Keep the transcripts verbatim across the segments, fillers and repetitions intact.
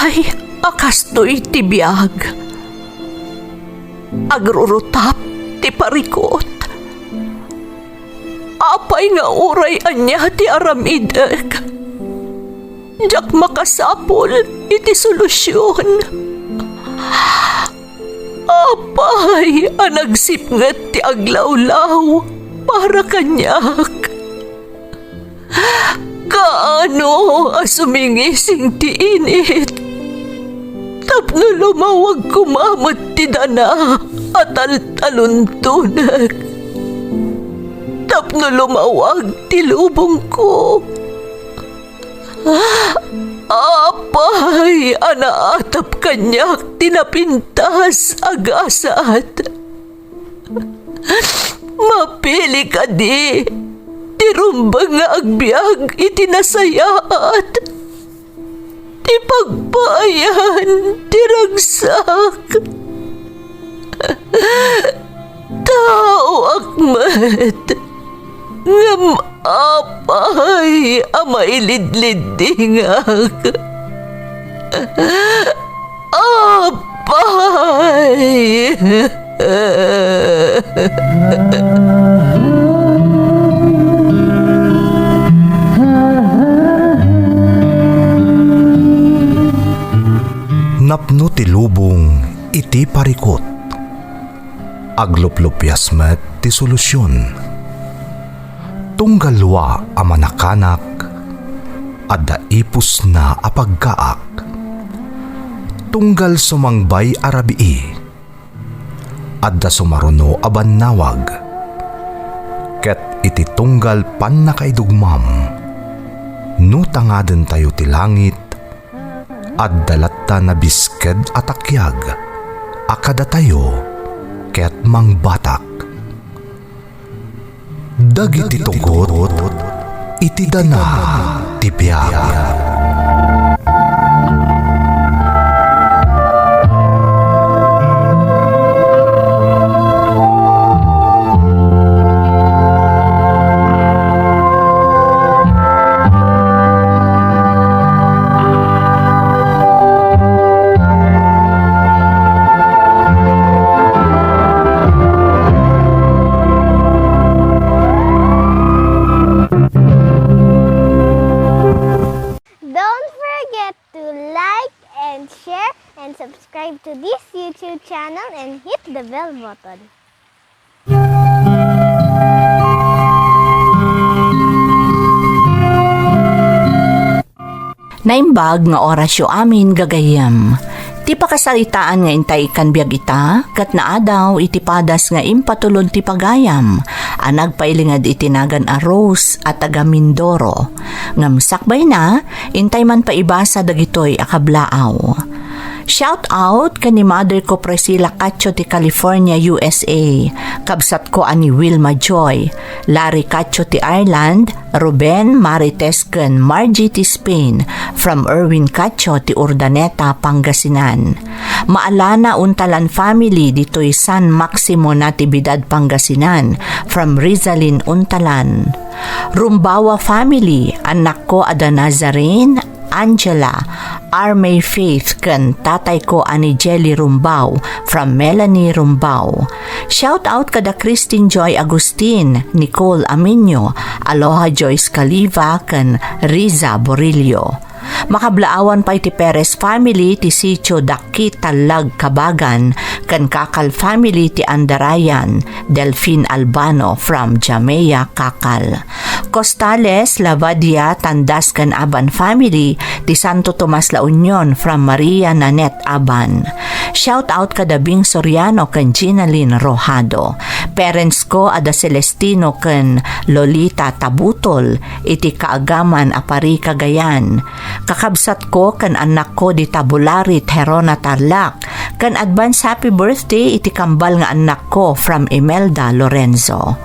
Ay, a kastoy ti biag. Agrurutap ti parikut. Apay nga uray ania ti aramidek, diak makasapul iti solusion. Apay a nagsipnget ti aglawlaw para kaniak? Kaano a sumingising ti init tapno lumawag koma met ti dana a taltaluntonek, tapno lumawag ti lubongko? Apay a naatap kaniak ti napintas a gasat? Mapili kadi ti rumbeng nga agbiag iti nasayaat, ti pagpaayan ti ragsak? Taoak met, ngem apay a mailidliddingak? Apay! Napno ti lubong iti parikut. Agluplupias met ti solusion. Tunggal dua a manakanak, adda ipusna a pagkaak. Tunggal sumangbay a rabii, adda sumaruno a bannawag. Ket iti tunggal pannakaidugmam, no tangadentayo ti langit, adda latta nabisked a takiag a kadatayo ket mangbatak. Dagiti tugot iti dana ti biag. Don't forget to like and share and subscribe to this YouTube channel and hit the bell button. Naimbag nga orasyo amin, gagayyem. Ti pakasaritaan nga intay ikkan biag ita, ket naadaw iti padas nga impatulod ti pagayam a nagpailinged iti nagan a Rose a taga Mindoro. Ngem sakbayna, intay man paibasa dagitoy a kablaaw. Shout out ken ni mother ko Priscilla Cacho ti California, U S A. Kabsat ko a ni Wilma Joy, Larry Cacho ti Ireland, Ruben, Marites ken Margie ti Spain, from Erwin Cacho ti Urdaneta, Pangasinan. Maalana Untalan family ditoy San Maximo Natividad, Pangasinan, from Rizalin Untalan. Rumbawa family, annakko a da Nazarene, Angela, Armay Faith, ken tatayko a ni Jelly Rumbao from Melanie Rumbao. Shout out kada Christine Joy Agustin, Nicole Aminio, Aloha Joyce Caliva, ken Riza Borillo. Makablaawan pay ti Perez family ti Sitio Dakki, Tallag, Kabagan, ken Kakal family ti Andarayan, Delfin Albano from Jamea, Kakal. Costales, Lavadia, Tandas ken Aban family ti Santo Tomas La Union from Maria Nanette Aban. Shout out kada Bing Soriano ken Ginalyn Rojado. Parents ko a da Celestino ken Lolita Tabutol iti Kaagaman a Pari, Cagayan. Kakabsatko ken annakko di Tabularit, Gerona, Tarlac, ken advance happy birthday iti kambal nga annakko from Imelda Lorenzo.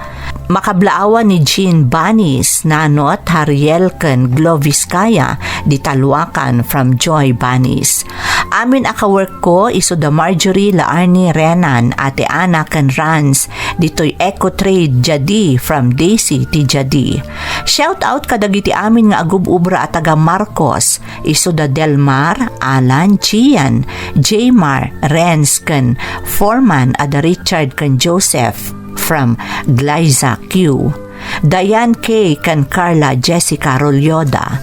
Makablaawan ni Jean Banis, Nanot, Hariel, ken Glo Vizcaya di Taluacan from Joy Banis. Amin a kaworkko isu da Marjorie Laarni Renan, Ate Ana ken Rans, ditoy Eco Trade Jadi from Daisy ti Jadi. Shout out kadagiti amin nga agub-ubra a taga Marcos, isu da Delmar, Alan, Gian, Jmar, Renz, ken Foreman a da Richard ken Joseph from Glyza Q. Diane K. ken Carla Jessica Rolyoda.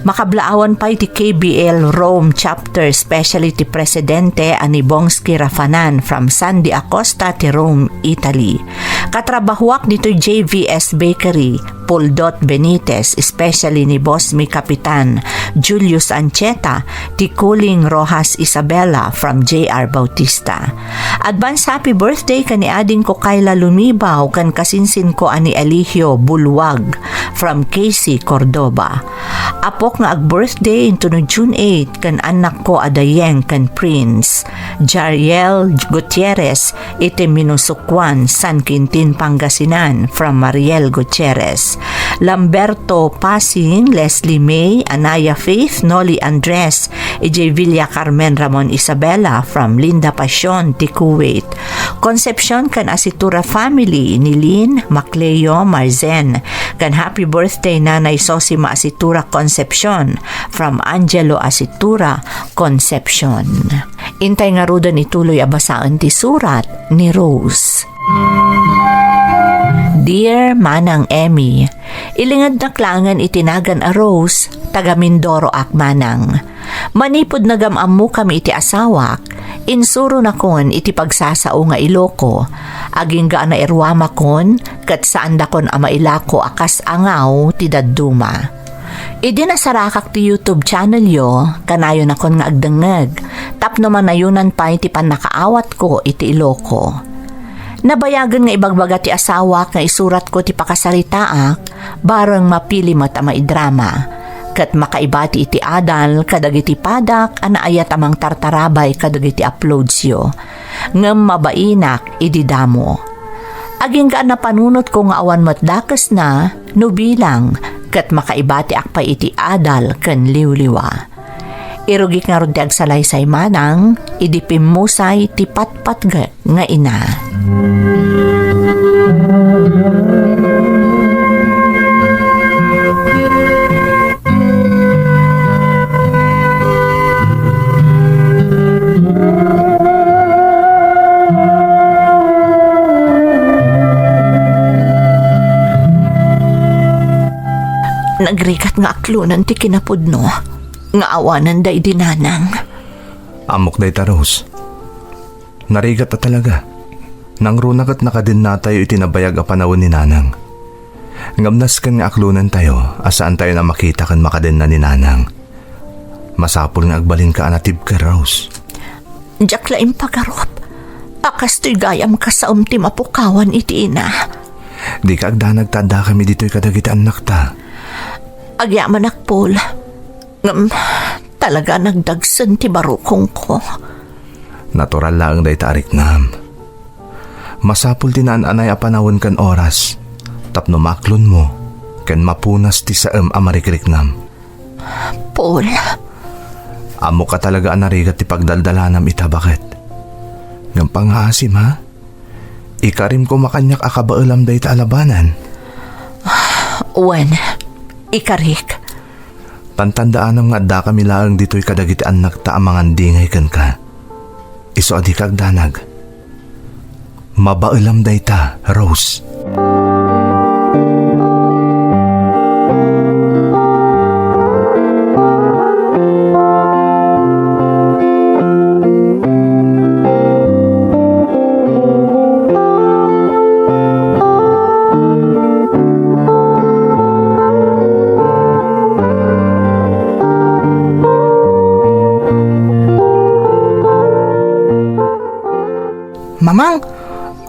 Makablaawan pay ti K B L Rome Chapter, especially ti presidente a ni Bongski Rafanan from Sandy Acosta ti Rome, Italy. Katrabahuak ditoy J V S Bakery, Puldot Benitez, especially ni Boss Mi Kapitan Julius Ancheta, ti Kuling Rojas Isabela from J R Bautista. Advance happy birthday ken ni adingko Kayla Lumibaw ken kasinsinko a ni Eligio Bulwag from Casey, Cordoba. Apok nga ag-birthday intono June eight ken annakko a Dayeng ken Prince. Jariel Gutierrez iti Minusukwan, San Quintin, Pangasinan from Mariel Gutierrez. Lamberto Pasing, Leslie May, Anaya Faith, Noli Andres, idiay Villa Carmen Ramon Isabela from Linda Pasion ti Kuwait. Concepcion ken Asitura family ni Lynn, Macleo, Marzen. Ken happy birthday Nanay Sosima Asitura Concepcion from Angelo Asitura Concepcion. Intay ngaruden ituloy a basaen ti surat ni Rose. Dear Manang Emmy, ilingednak laengen iti nagan a Rose, taga Mindoro ak manang. Manipud nagam-ammokami iti asawak, insuronakon iti pagsasao nga Iloco. Agingga a nairuamakon, ket saandakon a mailako a kas angaw ti dadduma. Idi nasarakak ti YouTube channelyo, kanayonakon nga agdengngeg, tapno manayonan pay ti pannakaawatko iti Iloco. Nabayagen nga ibagbaga ti asawak nga isuratko ti pakasaritaak, bareng mapili met a maidrama, ket makaibati iti adal kadagiti padak a naayat a mangtartarabay kadagiti uploadsyo. Ngem mabainak idi damo. Agingga a napanunotko nga awan met dakesna no bilang, ket makaibatiak pay iti adal ken liwliwa. Irugik ngarud ti agsalaysay manang idi pimmusay ti patpatgek nga ina. Nagrigat nga aklonen ti kinapudno nga awanen daydi nanang. Ammok dayta, Rose. Narigat a talaga. Nangruna ket nakadennatayo iti nabayag a panawen ni Nanang. Ngem nasken nga aklonentayo a saantayon a makita ken makadenna ni Nanang. Masapul nga agbalinka a natibker, Rose. Diak la impagarup a kastoy gayam kasaem ti mapukawan iti ina. Dika agdanag ta addakami ditoy kadagiti annakta. Agyamanak, Paul. Ngem talaga nagdagsen ti barukongko. Natural laeng dayta a riknam. Masapul ti naan-anay a panawen ken oras tapno maaklonmo ken mapunas ti saem a marikriknam. Paul. Ammok a talaga a narigat ti pagdaldalanam ita, baket. Ngem pangngaasim, ha? Ikarim koma kaniak a kabaelam dayta a labanan. Wen, ikarik. Tantandaanam nga addakami laeng ditoy kadagiti annakta a mangandingay kenka. Isu a dika agdanag. Mabaelam dayta, Rose. Mamang,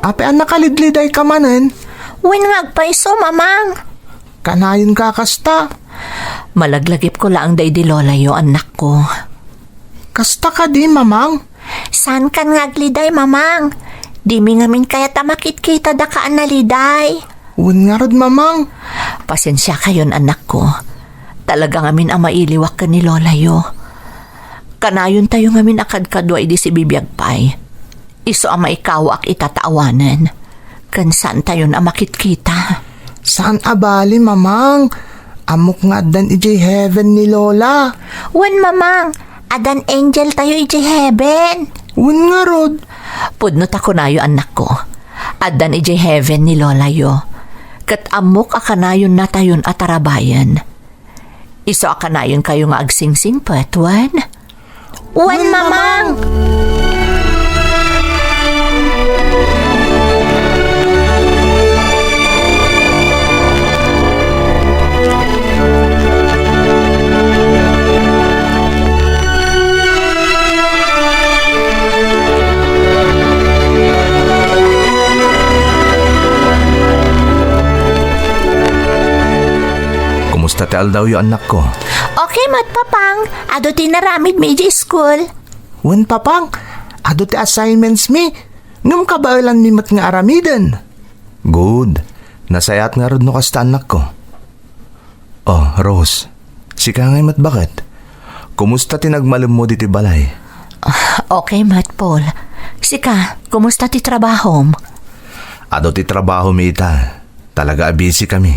apay a nakalidlidayka manen? Wen nga agpayso, Mamang. Kanayonka a kasta. Malaglagipko laeng daydi lolayo, annakko. Kasta kadi, Mamang? Saankan nga agliday, Mamang. Dimi ngamin kayat a makitkita daka a naliday. Wen ngarud, Mamang. Pasensiakayon, annakko. Talaga ngamin a mailiwak ken ni lolayo. Kanayontayo ngamin a kadkadua idi sibibiag pay. Isu a maikawaak ita ta awanen, ken saantayon a makitkita. Saan a bali, Mamang. Ammok nga addan idiay heaven ni Lola. Wen, Mamang, addan angeltayo idiay heaven. Wen ngarud. Pudno ta kunayo, annakko. Addan idiay heaven ni Lolayo. Ket ammok a kanayonnatayon a tarabayen. Isu a kanayonkayo nga agsingsingpet, wen? Wen, Mamang! Kumusta ti aldawyo, annakko? Okay met, Papang. Adu ti inaramidmi idiay school. Wen, Papang, adu ti assignments mi. Ngem kabaelanmi met nga aramiden. Good. Nasayaat ngarud no kasta, annakko. Oh, Rose, sika ngay met baket? Kumusta ti nagmalemmo ditoy balay? Ah, okay met, Paul. Sika, kumusta ti trabahom? Adu ti trabahomi ita. Talaga a busy kami.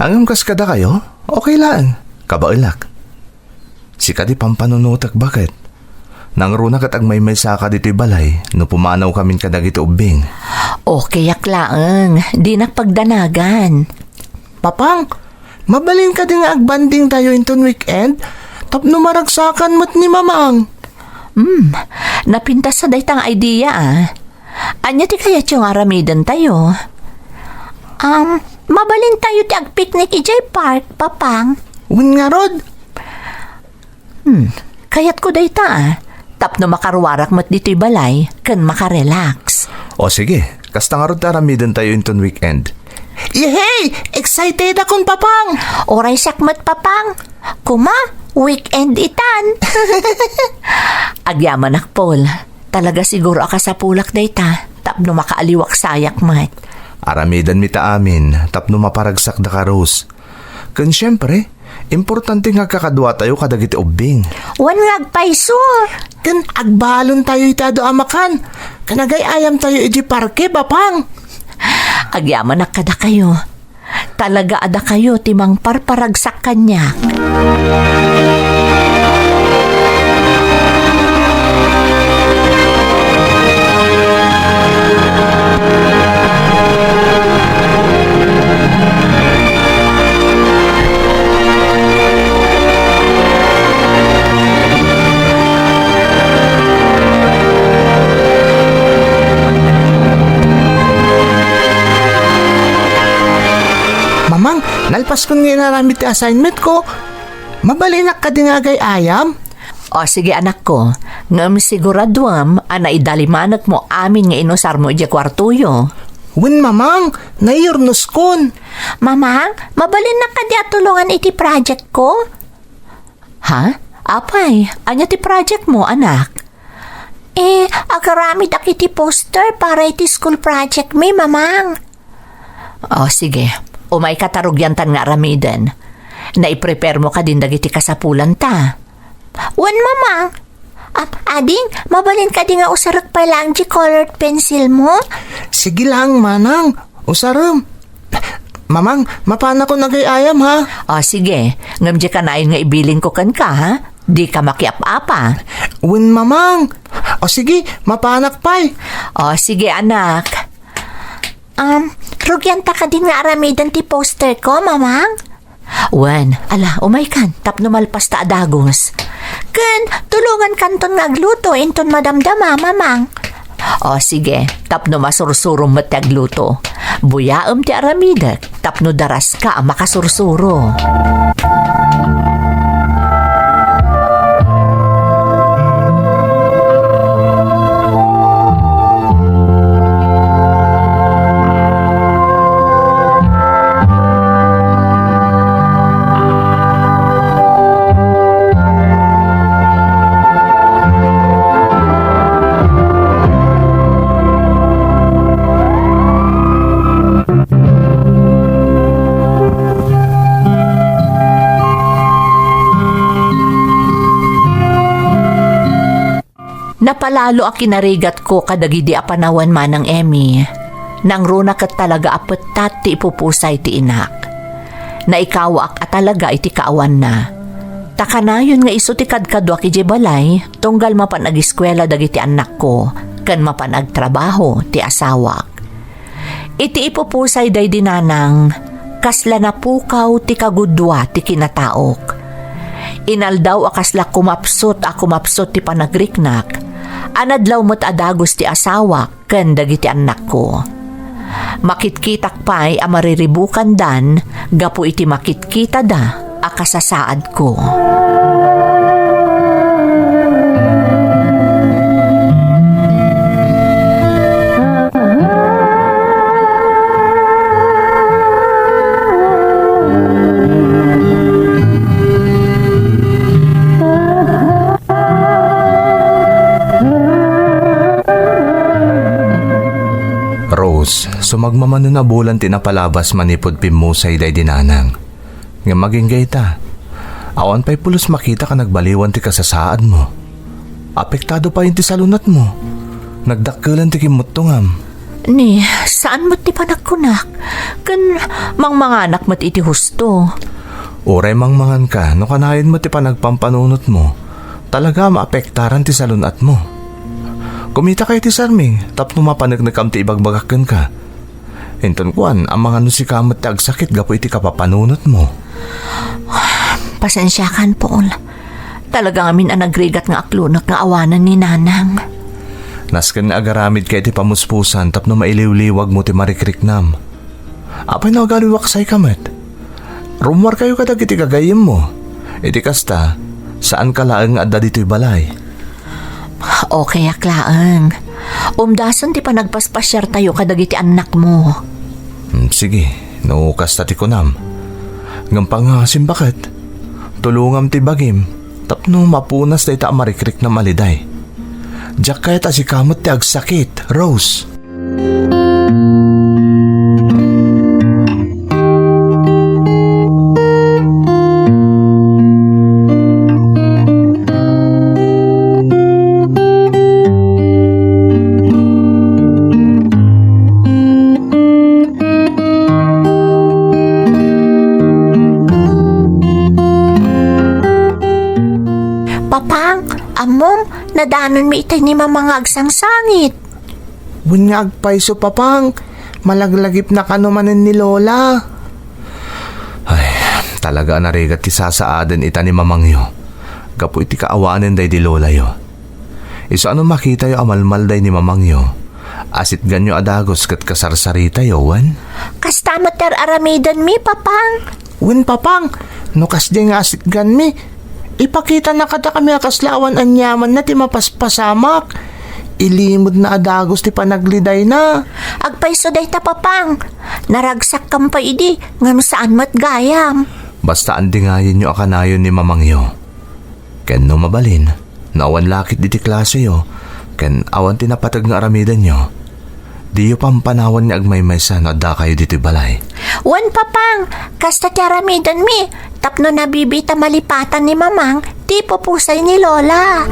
Ngem kas kadakayo, okay laeng. Kabaelak. Sika ti pampanunotek, baket? Nangruna ket agmaymaysaka ditoy balay no pumanawkamin kadagiti ubbing. Okayak laeng, dinak pagdanagan. Papang, mabalin kadi nga agbandingtayo inton weekend? Tapno maragsakan met ni Mamang. Hmm, napintas a dayta nga idea, ah. Ania ti kayatyo nga aramidentayo? Um, mabalintayo ti agpiknik idiay park, Papang. Wen ngarud? Hmm, kayatko dayta, ah. Tapno makaruarak met ditoy balay, ken makarelax. O sige, kasta ngarud ti aramidentayo inton weekend. Yehey! Excitedakon, Papang! Uray siak met, Papang. Kuma, weekend itan. Agyamanak, Paul. Talaga siguro a kasapulak dayta, tapno makaaliwak sayak met. Aramidenmi ta amin, tapno maparagsak daka, Rose. Ken siempre, importante nga agkakaduatayo kadagiti ubbing. Wen nga agpayso. Ken agbalontayo iti adu a makan. Ken agay-ayamtayo iti parke, Papang. Agyamanak kadakayo. Talaga a dakayo ti mangparparagsak kaniak. Mamang, nalpaskon nga inaramid ti assignment ko. Mabalinak kadi nga agay-ayam? O, sige, anakko. Ngem siguraduem a naidalimanekmo amin nga inusarmo idiay kuartoyo. Wen, Mamang, naiyurnoskon. Mamang, mabalinnak kadi a tulongan iti project ko? Ha? Apay, ania ti project mo, anak? Eh, agaramed iti poster para iti school project mi, Mamang. O, sige. Umayka ta rugiantan nga aramiden. Naiprepare mo kadin dagiti kasapulanta. Wen, Mamang. Ah, ading, mabalin kadi nga usarek pay laeng ti colored pencil mo? Sige lang, manang. Usarem. Mamang, mapanakon agay-ayam, ha? O, sige. Ngem dika nayon nga ibilin ko kenka, ha? Dika makiap-apa. Wen, Mamang. O, sige, mapanak pay. O, sige, anak. Um, rugianta kadin nga aramiden ti poster ko, Mamang? Wen, ala, umaykan, tapno malpasta a dagus. Ken, tulongankanton nga agluto inton madamdama, Mamang. O, sige, tapno masursurom met ti agluto. Buyaem ti aramidek, tapno daraska a makasursuro. Napalalo a kinarigatko kadagidi a panawen, Manang Emmy. Nangruna ket talaga a pettat ti ipupusay ti inak. Naikawaak a talaga iti kaawanna. Ta kanayon nga isu ti kadkaduak idiay balay, tunggal mapan agiskuela dagiti annakko, ken mapan agtrabaho ti asawak. Iti ipupusay daydi nanang, kasla napukaw ti kagudua ti kinataok. Inaldaw a kasla kumapsut a kumapsut ti panagriknak, a nadlaw met a dagus ti asawak ken dagiti annakko. Makitkitak pay a mariribukandan gapu iti makitkitada a kasasaadko. Rose, sumagmamano a bulan ti napalabas manipud pimmusay daydi nanang. Ngem agingga ita, awan pay pulos makitak a nagbaliwan ti kasasaadmo. Apektado pay ti salun-atmo. Nagdakkelan ti kimmuttongam. Ni, saan met ti panagkunak? Ken mangmanganak met iti husto. Uray mangmanganka, no kanayon met ti panagpampanunotmo, talaga a maapektaran ti salun-atmo. Kumitakay ti sarming tapno mapaneknekam ti ibagbagak kenka. Inton kuan, amangan no sika met ti agsakit gapu iti kapapanunotmo. Pasensiakan, Paul. Talaga ngamin a nagrigat nga aklunak nga awanen ni Nanang. Nasken nga agaramidka iti pamuspusan tapno mailiwliwagmo ti marikriknam. Apay no agaliwaksayka met? Rummuarkayo kadagiti gagayyemmo. Iti kasta, saanka laeng nga adda ditoy balay. Okay ak laeng. Umdasen ti panagpaspasiartayo kadagiti annakmo. Hmm, sige, no kasta ti kunam. Ngem pangngasim baket, tulongam ti bagim tapno mapunas dayta a marikriknam a liday. Diak kayat a sika met ti agsakit, Rose. Papang, ammom, nadanonmi itay ni Mamang nga agsangsangit. Wen nga agpayso, Papang, malaglagipna kano manen ni Lola. Ay, talaga a narigat ti sasaaden ita ni Mamangyo gapu iti kaawanen daydi Lolayo. Isu a no makitayo a malmalday ni Mamangyo, asitganyo a dagus ket kasarsaritayo, wen? Kasta met ti ar-aramidenmi, Papang. Wen, Papang, no kasdiay nga asitganmi, ipakitana kadakami a kasla awan aniamanna ti mapaspasamak. Ilimedna a dagus ti panaglidayna. Agpayso dayta, Papang. Naragsakkam pay idi, ngem saan met gayam. Basta andingayenyo a kanayon ni Mamangyo. Ken no mabalin, no awan lakit diti klaseyo, ken awan ti napateg nga aramidenyo, diyo pampanawan nga agmaymaysa no addakayo ditoy balay. Wen, Papang, kasta ti aramidenmi, tapno nabibiit a malipatan ni Mamang ti pupusay ni Lola.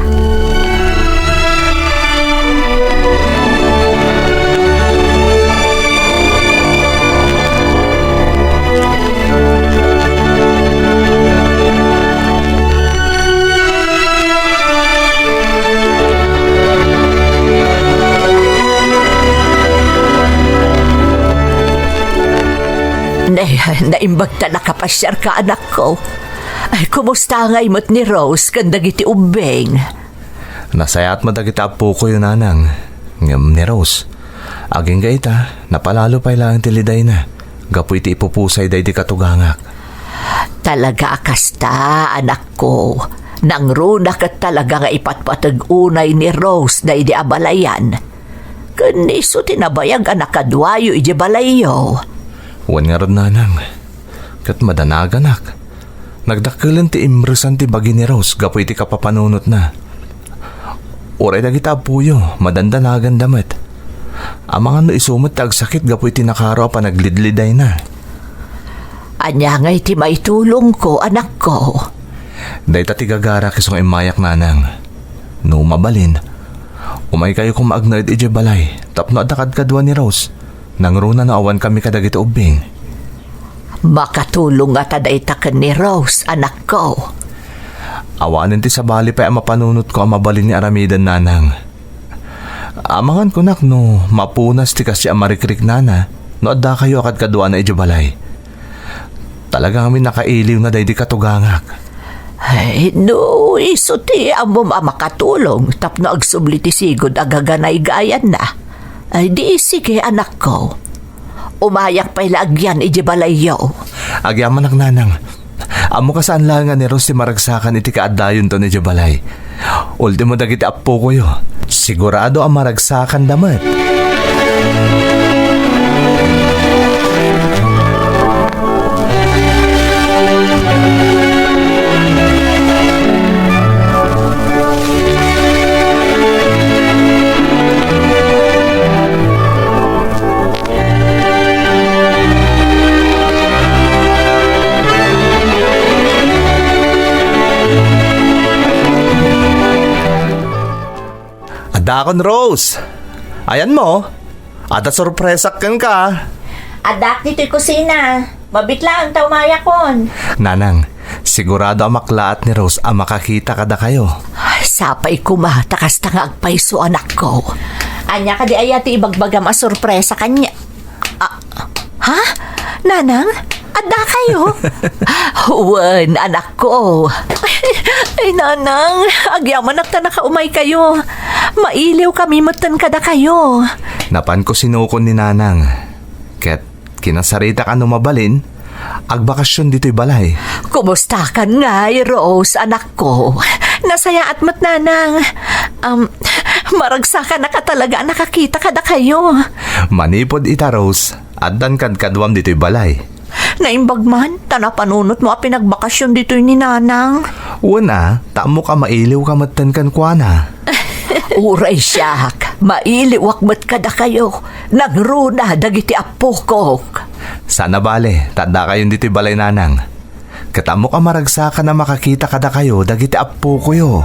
Nay, naimbag ta nakapasiarka, anakko. Ay, kumusta ngay met ni Rose ken dagiti ubbing? Nasayaat met dagiti appokoyo, nanang. Ngem ni Rose, agingga ita, napalalo pay laeng ti lidayna gapu iti ipupusay daydi katugangak. Talaga a kasta, anakko. Nangruna ket talaga nga ipatpateg unay ni Rose daydi a balayan. Ken isu ti nabayag a nakaduayo idiay balayyo. Wen ngarud, nanang. Ket madanaganak. Nagdakkelen ti imresan ti bagi ni Rose gapu iti kapapanunotna. Uray dagiti appoyo, madandanaganda met. Amangan no isu met ti agsakit gapu iti nakaro a panaglidlidayna. Ania ngay ti maitulongko, anakko? Dayta ti gagarak isu nga immayak, nanang. No mabalin, Umaykayo koma agnaed idiay balay tapno adda kadkaduan ni Rose. Nangruna no awankami kadagiti ubbing. Makatulong ngata dayta ken ni Rose, anakko. Awanen ti sabali pay a mapanunotko a mabalin nga aramiden, nanang. Amangan kunak no mapunas ti kasdi a marikriknana no addakayo a kadkaduana idiay balay. Talaga ngamin nakailiwna daydi katugangak. Ay, no isu ti ammom a makatulong tapno agsubli ti sigud a gaganaygayanna, ay di sige, anakko. Umayak pay la agyan idiay balayyo. Agyamanak, nanang. Ammok a saan laeng nga ni Rose ti maragsakanda iti kaaddayonto idiay balay. Ultimo dagiti appokoyo. Sigurado a maragsakanda met. Adakon, Rose. Ayanmo, adda sorpresak kenka. Addak ditoy kusina. Mabiit laeng ta umayakon. Nanang, sigurado a maklaat ni Rose a makakita kadakayo. Sapay koma ta kasta nga agpayso, anakko. Ania kadi aya ti ibagbagam a sorpresa kaniak? Ah, ha? Nanang? Addakayo? Wen, anakko. Ay, nanang, agyamanak ta nakaumaykayo. Mailiwkami metten kadakayo. Napanko sinukon ni nanang. Ket kinasaritak a no mabalin, agbakasyon ditoy balay. Kumustakan ngay, Rose, anakko? Nasayaat met, nanang. Am, maragsakanaka talaga a nakakita kadakayo. Manipud ita, Rose, addan kadkaduam ditoy balay. Naimbag man, ta napanunotmo a pinagbakasyon ditoy ni nanang. Wen a, ta ammok a mailiwka metten kenkuana. Uray siak, mailiwak met kadakayo. Nangruna dagiti appokok. Saan a bale, ta addakayon ditoy balay, nanang. Ket ammok a maragsakan a makakita kadakayo dagiti appokoyo.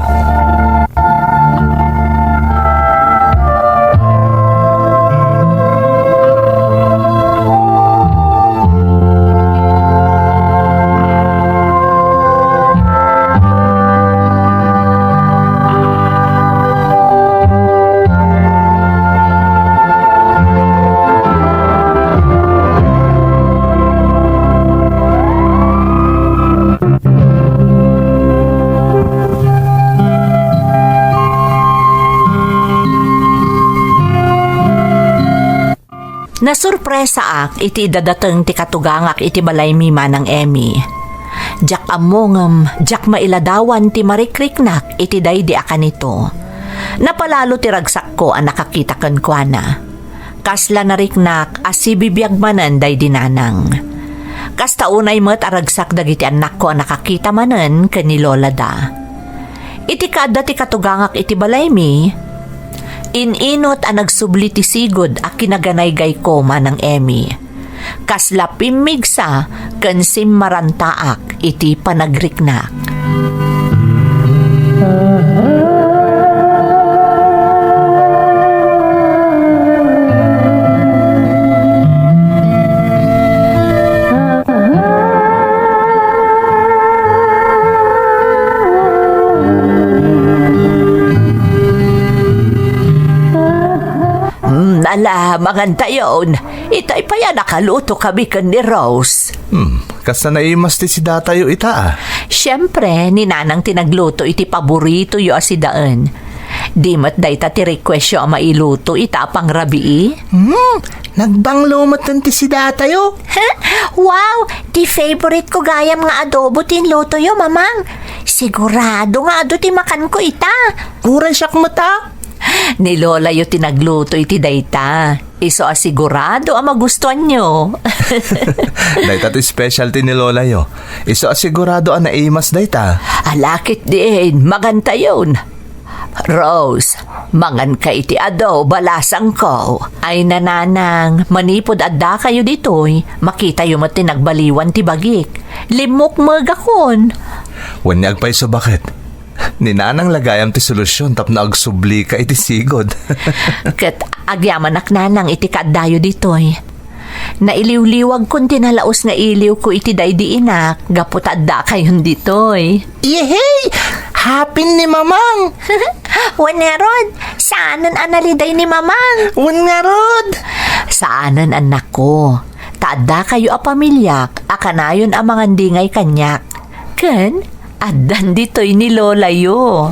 Nasurpresaak iti dadateng ti katugangak iti balaymi, Manang Emmy. Diak ammo ngem diak mailadawan ti marikriknak iti daydi a kanito. Napalalo ti ragsakko a nakakita kenkuana. Kasla nariknak a sibibiag manen daydi nanang. Kasta unay met a ragsak dagiti annakko a nakakita manen ken ni lolada. Iti kaadda ti katugangak iti balaymi, in-inut a nagsubli ti sigud a kinaganaygayko, Manang Emmy. Kasla pimmigsa ken simmarantaak iti panagriknak. Hmm, ala, mangantayon. Itay pay a nakalutokami ken ni Rose. Hmm, kasta naimas ti sidatayo ita, a. Siempre, ni Nanang ti nagluto iti paboritoyo a sidaen. Di met dayta ti requestyo a mailuto ita a pangrabii? Hmm, nagbanglo met ti sidatayo. Wow, ti favorite ko gayam nga adobo ti inlutoyo, Mamang. Sigurado nga adu ti makanko ita. Uray siak met, a. Ni lolayo ti nagluto iti dayta. Isu a sigurado a magustuanyo. Dayta ti specialty ni lolayo. Isu a sigurado a naimas dayta. Ala ketdin, mangantayon. Rose, manganka iti adu, balasangko. Ay, nanang, manipud addakayo ditoy, makitayo met ti nagbaliwan ti bagik. Limmukmegakon. Wen, agpayso, baket. Ni nanang la gayam ti solusyon tapno agsublika iti sigud. Ket agyamanak, nanang, iti kaaddayo ditoy. Nailiwliwagkon ti nalaus nga iliwko iti daydi inak gapu ta addakayon ditoy. Yehey! Hapin ni Mamang! Wen ngarud, saanen a naliday ni Mamang. Wen ngarud! Saanen, annakko. Ta addakayo a pamiliak a kanayon a mangandingay kaniak. Ken addan ditoy ni lolayo.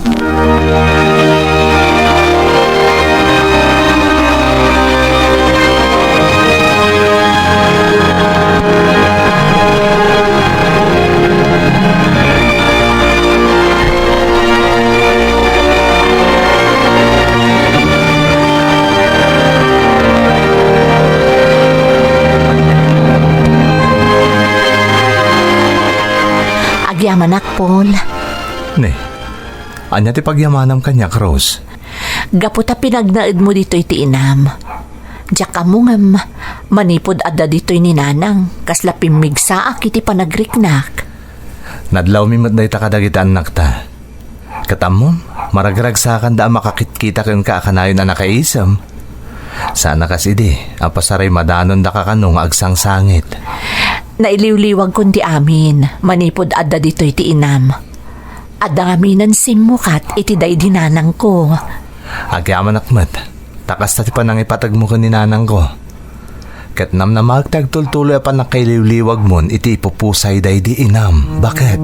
Agyamanak, Paul. Ne, ania ti pagyamanam kaniak, Rose? Gapu ta pinagnaedmo ditoy ti inam. Diak ammo ngem manipud adda ditoy ni nanang, kasla pimmigsaak iti panagriknak. Nadlawmi met dayta kadagiti annakta. Ket ammom, maragragsakanda a makakitkita kenka a kanayon a nakaisem. Sana kas idi a pasaraymadanondaka kano nga agsangsangit. Nailiwliwagkon ti amin manipud adda ditoy ti inam. Adda ngaminen simmukat iti daydi nanangko. Agyamanak met, ta kasta ti panangipategmo ken ni nanangko. Ket namnamaek ti agtultuloy a pannakailiwliwagmon iti ipupusay daydi inam. Baket?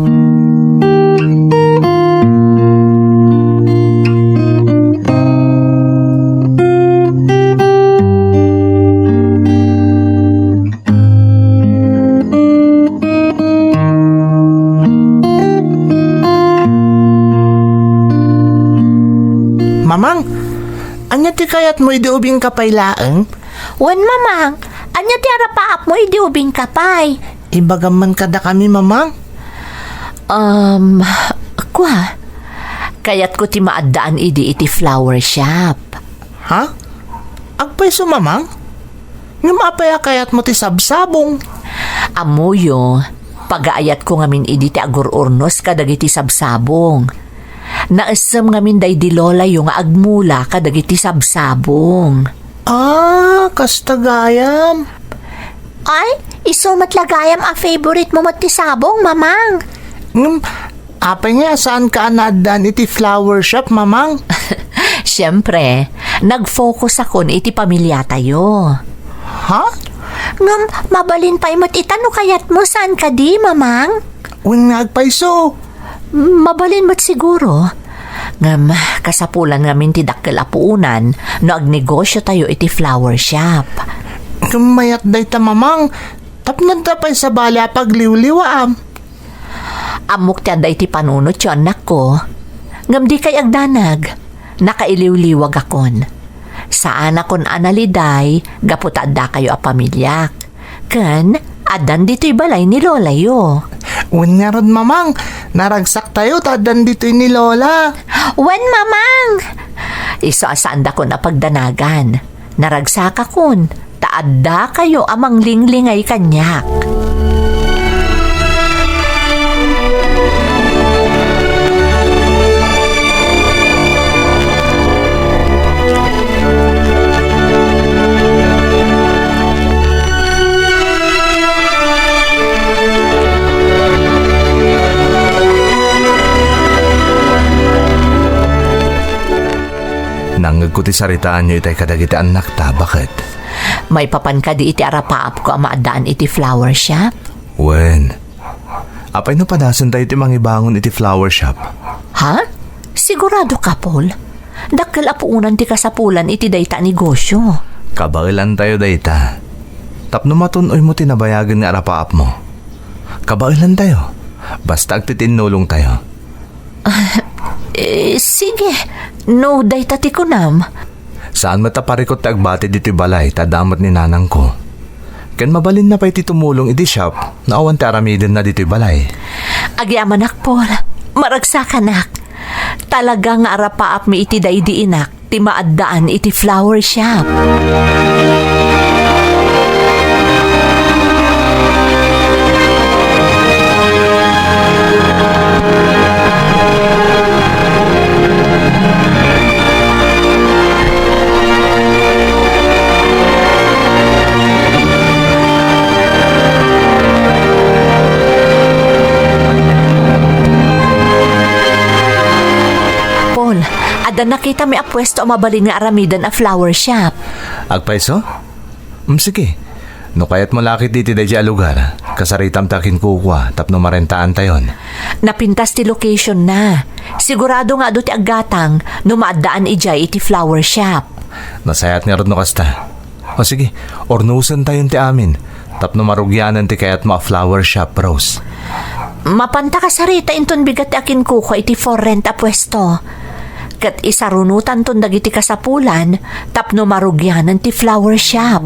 Mamang, ania ti kayatmo idi ubingka pay laeng? Wen, Mamang, ania ti arapaapmo idi ubingka pay? Ibagam man kadakami, Mamang. Um, kua, kayatko ti maaddaan idi iti flower shop. Ha? Agpayso, Mamang? Ngem apay a kayatmo ti sabsabong? Ammoyo, pagaayatko ngamin idi ti agur-urnos kadagiti sabsabong. Naessem ngamin daydi lolayo nga agmula kadagiti sabsabong. Ah, kasta gayam. Ay, isu met la gayam a favorite mo met ti sabong, Mamang. Ngem, apay nga saanka a naaddaan iti flower shop, Mamang? Siempre, nag-focus akon iti pamiliatayo. Ha? Ngem, mabalin pay met ita no kayatmo, saan kadi, Mamang? Wen nga agpayso. Mabalin met siguro. Ngem, kasapulan ngamin ti dakkel a puonan no agnegosyotayo iti flower shop. Ngem mayat dayta, Mamang. Tapno adda pay sabali a pagliwliwaam. Ammok ti adda iti panunotyo, annakko. Ngem dikay agdanag. Nakailiwliwagakon. Saanakon a naliday gapu ta addakayo a pamiliak. Ken addan ditoy balay ni lolayo. Wen ngarud, Mamang, naragsaktayo ta addan ditoy ni Lola. Wen, Mamang! Isu a saandakon a pagdanagan. Naragsakakon ta addakayo a manglinglingay kaniak. Nangngegko ti saritaanyo itay kadagiti annakta, baket? Maipapan kadi iti arapaapko a maaddaan iti flower shop? Wen. Apay no padasentayo ti mangibangon iti flower shop? Ha? Sigurado ka, Paul? Dakkel a puonan ti kasapulan iti dayta a negosyo. Kabaelantayo dayta. Tapno matun-oymo ti nabayagen nga arapaapmo. Kabaelantayo. Basta agtitinnulongtayo. Ah, eh, sige. No dayta ti kunam. Saan met a parikut ti agbati ditoy balay ta adda met ni nanangko. Ken mabalinna pay ti tumulong iti shop no awan ti aramidenna ditoy balay. Agyamanak, Paul. Maragsakanak. Talaga nga arapaapmi iti daydi inak ti maaddaan iti flower shop. Nakitami a puesto a mabalin nga aramiden a flower shop. Agpayso? Mm, sige. No kayatmo la ketdi iti daydiay a lugar, kasaritam ta kinkukua tapno marentaantayon. Napintas ti location na. Sigurado nga adu ti aggatang no maaddaan idiay iti flower shop. Nasayaat ngarud no kasta. O sige, urnosentayon ti amin tapno marugianan ti kayatmo a flower shop, Rose. Mapanta kasarita inton bigat ti akinkukua iti for rent a puesto. Ket isarunotanton dagiti kasapulan tapno marugianan ti flower shop.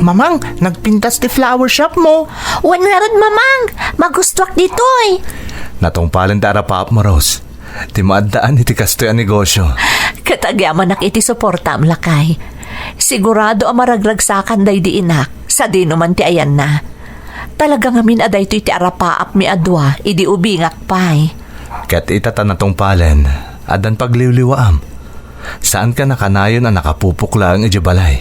Mamang, nagpintas ti flower shop mo. Wen ngarud, Mamang, magustuak ditoy. Natungpalen ti arapaapmo, Rose. Ti maaddaan iti kastoy a negosyo. Ket agyamanak iti suportam, lakay. Sigurado a maragragsakan daydi inak, sadino man ti ayanna. Talaga ngamin a daytoy ti arapaapmi a dua idi ubingak pay. Ket ita ta natungpalen, addan pagliwliwaam. Saanka a kanayon a nakapupok laeng idiay balay.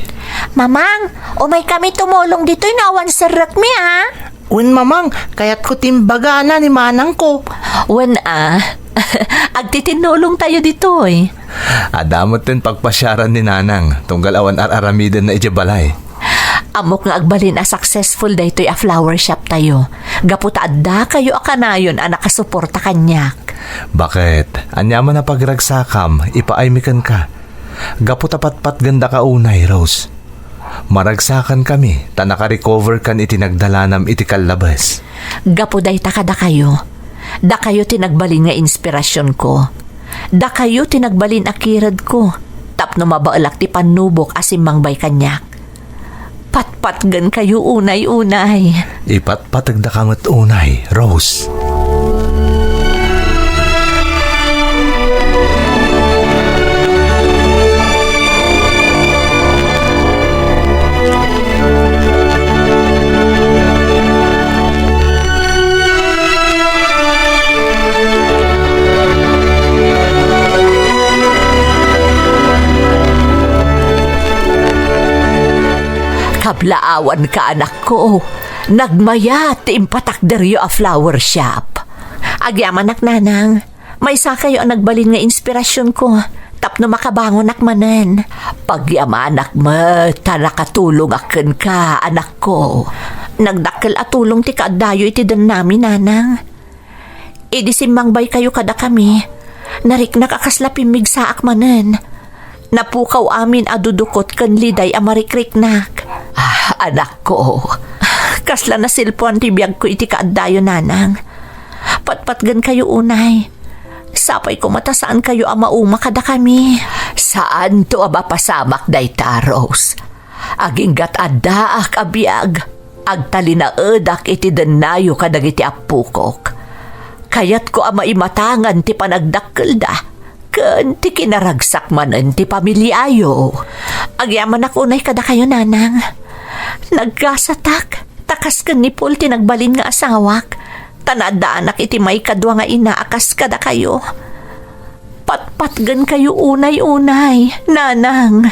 Mamang, umaykami tumulong ditoy no awan serrekmi, a? Wen, Mamang, kayatko ti imbagana ni manangko. Wen, a, agtitinnulongtayo ditoy. Adda met ti pagpasiaran ni Nanang, tunggal awan ar-aramidenna idiay balay. Ammok nga agbalin a successful daytoy a flower shop tayo, gapu ta addakayo a kanayon a nakasuporta kaniak. Baket, aniaman a pagragsakam, ipaaymi kenka. Gapu ta patpatgandaka unay, Rose. Maragsakankami ta nakarecoverkan iti nagdalanam iti kallabes. Gapu dayta kadakayo, dakayo ti nagbalin nga inspirasionko. Dakayo ti nagbalin a kiredko tapno mabaelak ti pannubok a simmangbay kaniak. Patpatgenkayo unay-unay. Ipatpategdaka met unay, Rose. Kablaawanka, anakko. Nagmayat ti impatakderyo a flower shop. Agyamanak, Nanang. Maysakayo a nagbalin nga inspirasionko tapno makabangonak manen. Pagyamanak met ta nakatulongak kenka, anakko. Nagdakkel a tulong ti kaaddayo iti dennami, Nanang. Idi simmangbaykayo kadakami, nariknak a kasla pimmigsaak manen. Napukaw amin a dudukot ken liday a marikriknak. Ah, anakko, kasla nasilpuan ti biagko iti kaaddayo, Nanang. Patpatgenkayo unay. Sapay koma ta saankayo a mauma kadakami. Saanto a mapasamak dayta, Rose. Agingga't addaak a biag, agtalinaedak iti dennayo kadagiti appokok. Kayatko a maimatangan ti panagdakkelda ken ti kinaragsak manen ti pamiliayo. Agyamanak unay kadakayo, Nanang. Nagkasatak, ta kas ken ni Paul ti nagbalin nga asawak, ta naaddaanak iti maikadua nga ina a kas kadakayo. Patpatgenkayo unay-unay, Nanang.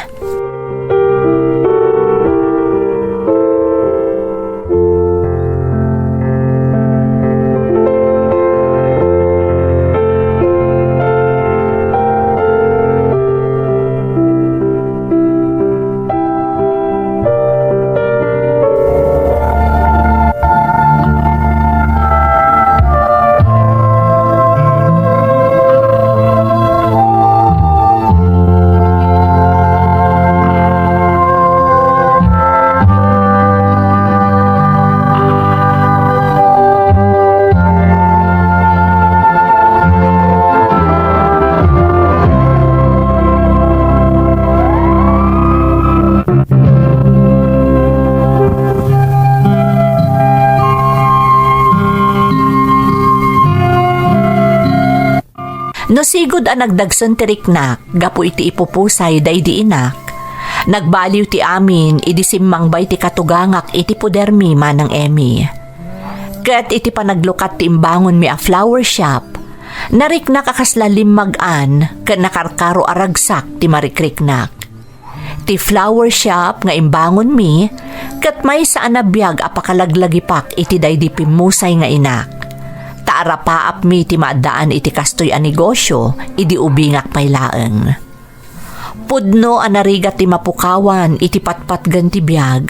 No sigud a nagdagsen ti riknak gapu iti ipupusay daydi inak, nagbaliw ti amin idi simmangbay ti katugangak iti pudermi, Manang Emmy. Ket iti panaglukat ti imbangonmi a flower shop, nariknak a kasla limmag-an ken nakarkaro a ragsak ti marikriknak. Ti flower shop nga imbangonmi ket maysa a nabiag a pakalaglagipak iti daydi pimmusay nga inak. Ta arapaapmi ti maaddaan iti kastoy a negosio idi ubingak pay laeng. Pudno a narigat ti mapukawan iti patpatgen ti biag,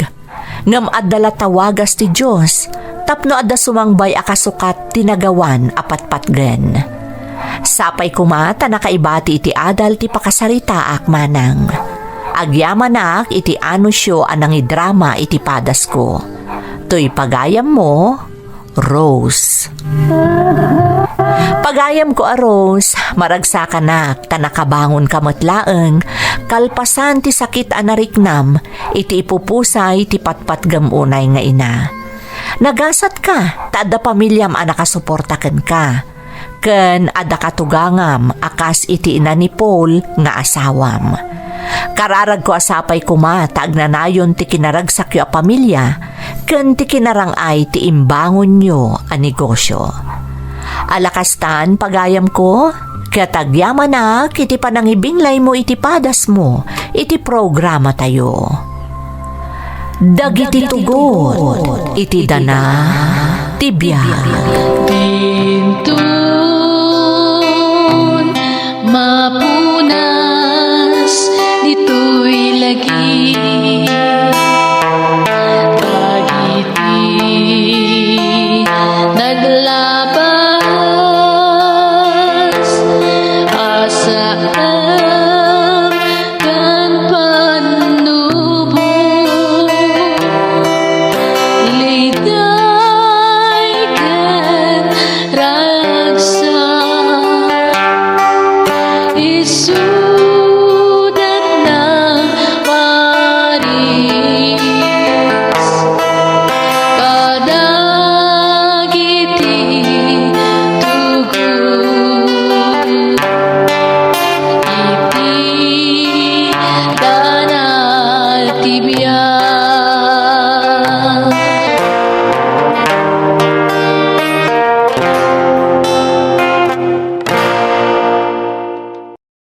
ngem adda la tawagas ti Dios tapno adda sumangbay a kasukat ti nagawan a patpatgen. Sapay koma ta nakaibati iti adal ti pakasaritaak manang. Agyamanak iti anusyo a nangidrama iti padasko. Toy pagayammo, Rose. Pagayamko a Rose, maragsakanak ta nakabangonka met laeng kalpasan ti sakit a nariknam iti ipupusay ti patpatgem unay nga ina. Nagasatka ta adda pamiliam a nakasuporta kenka, ken adda katugangam a kas iti ina ni Paul nga asawam. Kararagko a sapay koma ta agnanayon ti kinaragsakyo a pamilia ken ti kinarang-ay ti imbangonyo a negosio. Ala kastan, pagayamko, ket agyamanak iti panangibinglaymo iti padasmo iti programatayo. Dagiti tugot iti dana ti biag. Dintun mapuna